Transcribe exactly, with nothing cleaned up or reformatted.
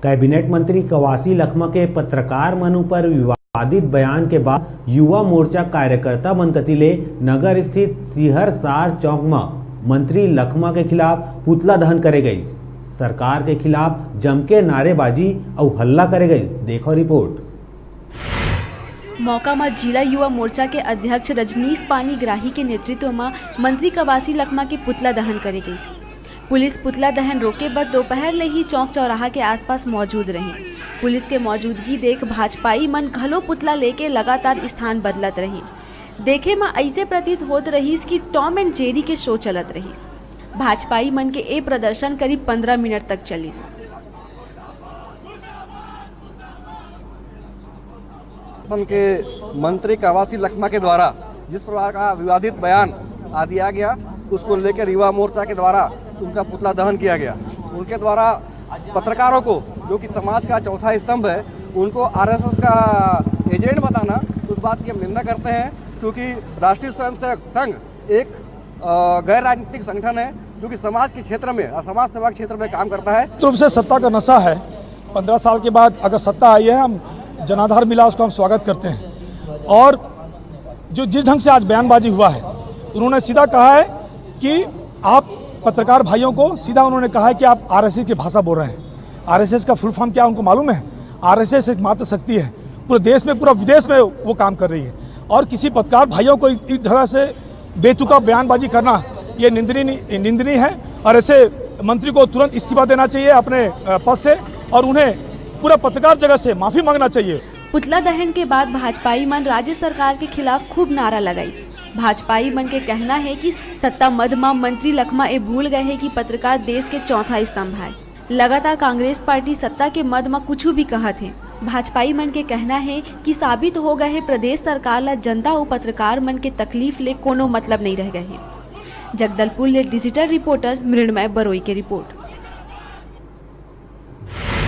Cabinet मंत्री कवासी लखमा के पत्रकार मन ऊपर विवादित बयान के बाद युवा मोर्चा कार्यकर्ता मन कति ले नगर स्थित सिहर सार चौक म मंत्री लखमा के खिलाफ पुतला दहन करे गइस। सरकार के खिलाफ जमके नारेबाजी अउ हल्ला करे गइस। देखो रिपोर्ट। मौका म जिला युवा मोर्चा के अध्यक्ष रजनीश पानी ग्राही के नेतृत्व म मंत्री कवासी लखमा के पुतला दहन करे गइस। पुलिस पुतला दहन रोके बर दोपहर ले ही चौक चौराहा के आसपास मौजूद रहिन। पुलिस के मौजूदगी देख भाजपाई मन घलो पुतला लेके लगातार स्थान बदलत रहिन। देखे म अइसे प्रतीत होत रहिस कि टॉम एंड जेरी के शो चलत रहिस। भाजपाई मन के ए प्रदर्शन करीब पंद्रह मिनट तक चलिस। शासन के मंत्री कवासी लखमा के द्वारा जिस प्रकार का विवादित बयान आ दिया गया, उसको लेकर युवा मोर्चा के द्वारा उनका पुतला दहन किया गया। उनके द्वारा पत्रकारों को, जो कि समाज का चौथा स्तंभ है, उनको आरएसएस का एजेंट बताना, उस बात की हम निंदा करते हैं, क्योंकि राष्ट्रीय स्वयंसेवक संघ एक अ, गैर राजनीतिक संगठन है, जो कि समाज के क्षेत्र में और समाज सेवा के क्षेत्र में काम करता है। रूप से सत्ता का नशा है। पंद्रह साल के बाद अगर सत्ता आई है, हम जनाधार मिला, उसका हम स्वागत करते हैं। और जो जिस ढंग से आज बयानबाजी हुआ है, उन्होंने सीधा कहा है कि आप पत्रकार भाइयों को सीधा उन्होंने कहा है कि आप आरएसएस की भाषा बोल रहे हैं। आरएसएस का फुल फॉर्म क्या उनको मालूम है? आरएसएस एक मात्र शक्ति है, पूरे देश में, पूरा विदेश में वो काम कर रही है। और किसी पत्रकार भाइयों को इस तरह से बेतुका बयानबाजी करना, ये निंदनीय निंदनीय है। और ऐसे मंत्री को तुरंत इस्तीफा देना चाहिए अपने पद से और उन्हें पूरा पत्रकार जगत से माफी मांगना चाहिए। पुतला दहन के बाद भाजपाई मन राज्य सरकार के खिलाफ खूब नारा लगाइस। भाजपाई मन के कहना है कि सत्ता मद म मंत्री लखमा ए भूल गए हैं कि पत्रकार देश के चौथा स्तंभ है। लगातार कांग्रेस पार्टी सत्ता के मद म कुछु भी कहत हे। भाजपाई मन के कहना हे कि साबित हो गए हे प्रदेश सरकार ल जनता अउ पत्रकार मन के तकलीफ ले कोनो मतलब नइ रह गए हे। जगदलपुर ले डिजिटल रिपोर्टर मृण्मय बरोई के रिपोर्ट।